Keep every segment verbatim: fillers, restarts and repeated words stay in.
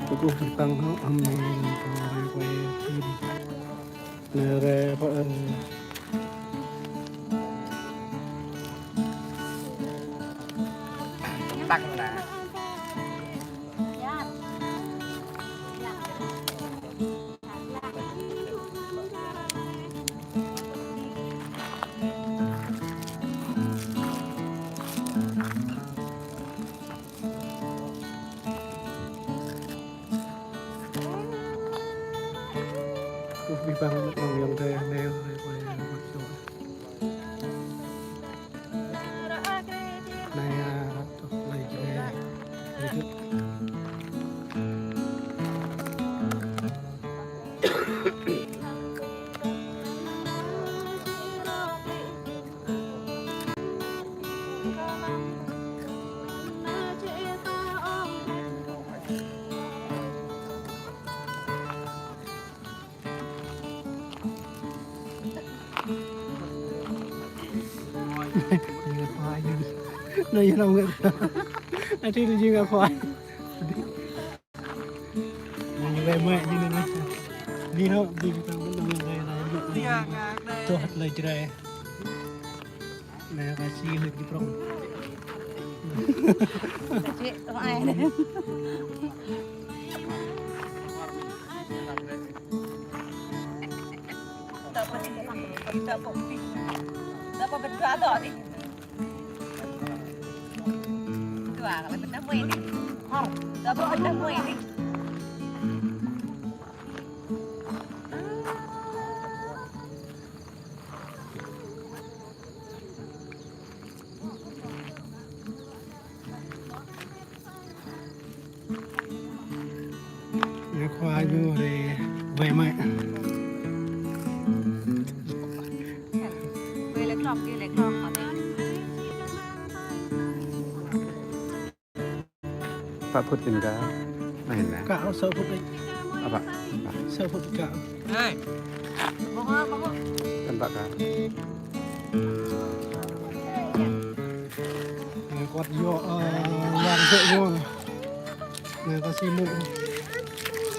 Kukuh bintang hŏ, amin. Nere pa, eh. Ơ, abih bang mơ̆ng ayŏng adơi anai, anai, anai, anai. Anai, ơ, tŏ, anai, anai, anai. Anai, anai, anai. Anai, anai, anai. Anai, anai, anai. Anai, anai, anai. Anai, anai, anai. Tŏ hăt lơi jrai. Anai, anai, si hơt ji prong. Ček, anai. Tŏ pơ, tŏ pơ, tŏ pơ bơdua tŏ đi. Dua, kalau bơdah mui đi. Tŏ pơ bơdah mui đi. Anai khua ñu rai wai mă. Wai lĕ klŏk, wai lĕ klŏk. Pă phŭt ƀing gơ̆. Anai nă. Kơ sa phŭt đôč. Apa? Apa? Sa phŭt kơ. Hei. Kăn pă kơ. Anai kơnơ̆ng yơh, ơ, lăng sĕ yơh. Anai kơ si mơ̆.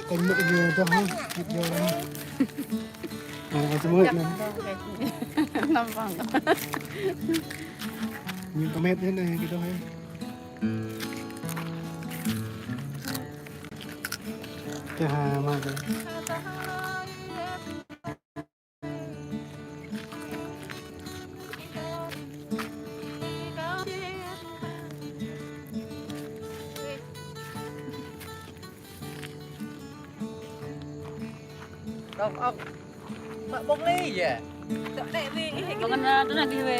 Kơnơ̆ng mơ̆ yơh dah, hă? Yơh dah. Anai kơ si mơ̆ anai. Năm bằng. Ñu kơmet thế này, kơ tơ̆ hă. Tơ̆ hă, mă tơ̆. Rong ŏk. Mă ƀong lĕ yơh. Tŏ nĕ wĕ, ih, ƀong anai, tŏ nĕ wĕ.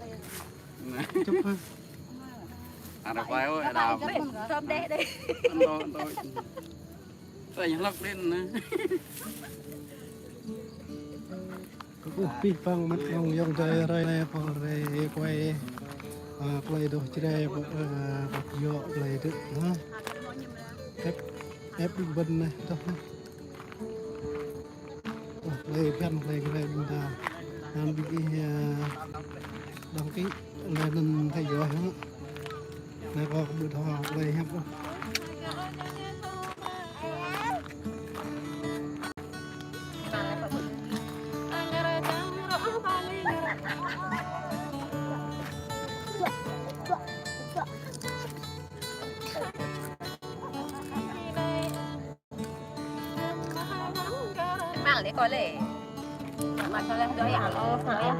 Chụp hă? Ada quay ơi, ada. Tôm đeh đeh. Ando, ando. Tơña hlăk đen nă. Ơ, pih păng mơ̆t mơ̆ng ayŏng adơi rai anai pô rai quay. Ơ, plei dŏ Jrai pô, ơ, pô yŏ plei dŏ, hă? Ep, ep đĭ bơ̆n anai, dŏ, hă? Ơ, plei phiăn, plei Jrai ƀing ta. Anŭn ƀing ih, ơ, đăng ký, anai anŭn theo dõi, hă? Anai kâo ƀu thâo plei hiăp ôh. Mal đi coi lê. Mal coi lê, đôi à. Ơ, phải à.